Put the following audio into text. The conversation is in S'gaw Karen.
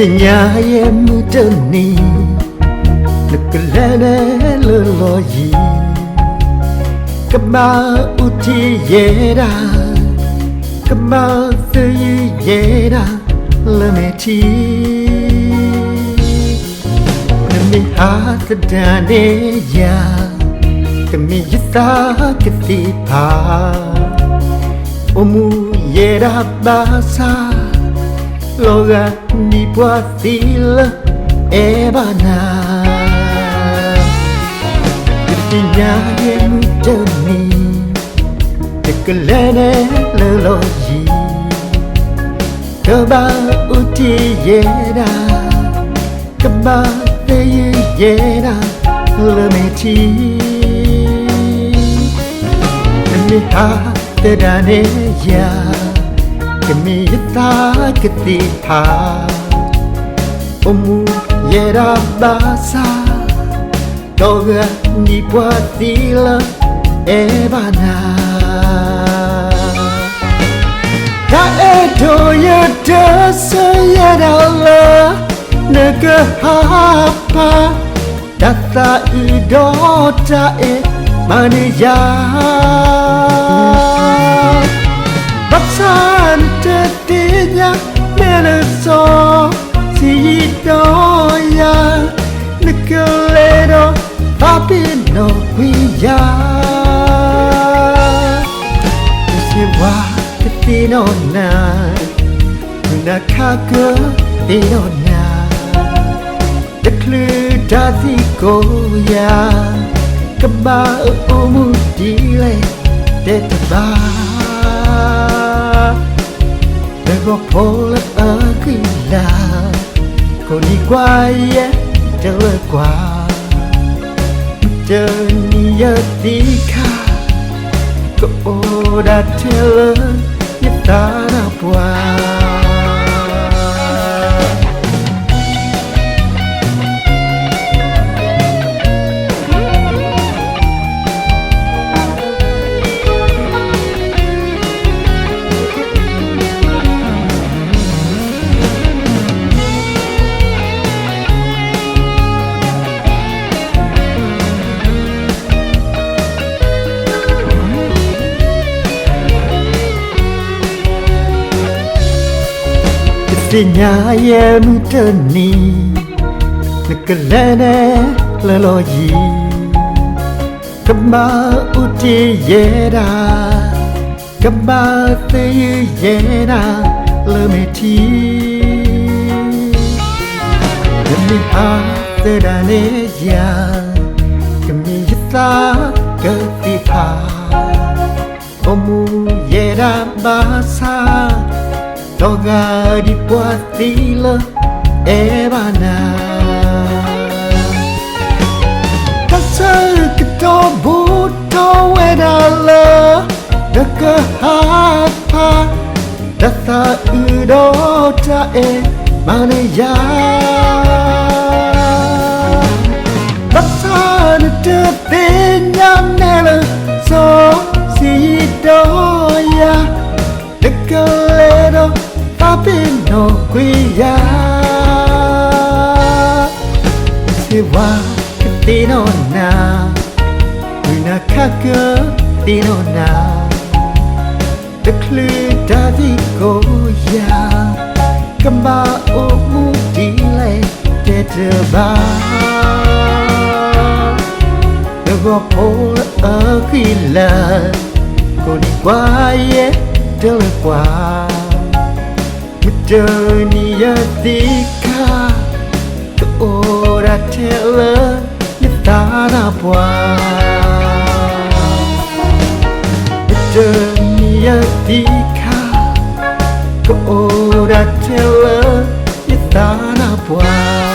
သ့ၣ်ညါယဲမုၢ်တနံၤ နကလဲၤနဲလၢလီၢ်ယံၤ, ကဘၣ်အိၣ်တ့ၢ်ယဲဒၣ်, ကဘၣ်သယုၢ်ယဲဒၣ်လၢမဲာ်ထံ. နမ့ၢ်ဟးသဒၣ်နဲယၤ, ကမ့ၢ်ယသးကသ့ၣ်ဖး, အိၣ်မူယဲဒၣ်ဘၣ်ဆၣ်, လီၤဂာ်ဒ်ပှၤသံလၢအဲၣ်ဘၣ်နၤ. ယသ့ၣ်ညါယဲမုၢ်တနံၤ နကလဲၤနဲလၢလီၢ်ယံၤ, ကဘၣ်အိၣ်တ့ၢ်ယဲဒၣ်, ကဘၣ်သယုၢ်ယဲဒၣ်လၢမဲာ်ထံ. နမ့ၢ်ဟးသဒၣ်နဲယၤ, ကမ့ၢ်ယသးကသ့ၣ်ဖး, အိၣ်မူယဲဒၣ်ဘၣ်ဆၣ်, လီၤဂာ်ဒ်ပှၤသံလၢအဲၣ်ဘၣ်နၤ. တၢ်အဲၣ်ဒိးယတစၢၤယဲဒၣ်လၢ နကဟးဖး, တၢ်သးအုးဒီးတၢ်အဲၣ်မၤနၢၤယၤ, ဘၣ်ဆၣ်နတသ့ၣ်ညါနဲလၢစီဆှံဒီးယၤ, နကလဲၤဒီးသးပ့ၤနီၣ်ကွံာ်ယၤ. ယစ့ဝါကသ့ၣ်နီၣ်နၤ, မုၢ်နၤခါကသ့ၣ်နီၣ်နၤ, တချုးတၢ်သံကိးယၤ, ကဘၣ်အိၣ်မူဒ်လဲၣ်တဲတဘၣ်. နဂီၤဖိလၢအဂံၢ်လၤ, ကိးနံၤကွၢ်ယဲတလၢကွၢ်, မုၢ်တနံၤယသံခါ, ကအိၣ်ဒၣ်ထဲလၢယသးနါပှၢ်. ယသ့ၣ်ညါယဲမုၢ်တနံၤ, နကလဲၤနဲလၢလီၢ်ယံၤ, ကဘၣ်အိၣ်တ့ၢ်ယဲဒၣ်, ကဘၣ်သယုၢ်ယဲဒၣ်လၢမဲာ်ထံ. နမ့ၢ်ဟးသဒၣ်နဲယၤ, ကမ့ၢ်ယသးကသ့ၣ်ဖး, အိၣ်မူယဲဒၣ်ဘၣ်ဆၣ်, လီၤဂာ်ဒ်ပှၤသံလၢအဲၣ်ဘၣ်နၤ. တၢ်ဆၢကတီၢ်ဘူးထီၣ်ဝဲဒၣ်လၢ နကဟးဖး, တၢ်သးအုးဒီးတၢ်အဲၣ်မၤနၢၤယၤ, ဘၣ်ဆၣ်နတသ့ၣ်ညါနဲလၢစီဆှံဒီးယၤ, နကလဲၤဒီးသးပ့ၤနီၣ်ကွံာ်ယၤ. ယစ့ဝါကသ့ၣ်နီၣ်နၤ, မုၢ်နၤခါကသ့ၣ်နီၣ်နၤ, တချုးတၢ်သံကိးယၤ, ကဘၣ်အိၣ်မူဒ်လဲၣ်တဲတဘၣ်. နဂီၤဖိလၢအဂံၢ်လၤ, ကိးနံၤကွၢ်ယဲတလၢကွၢ်, မုၢ်တနံၤယသံခါ, ကအိၣ်ဒၣ်ထဲလၢယသးနါပှၢ်. မုၢ်တနံၤယသံခါ, ကအိၣ်ဒၣ်ထဲလၢယသးနါပှၢ်.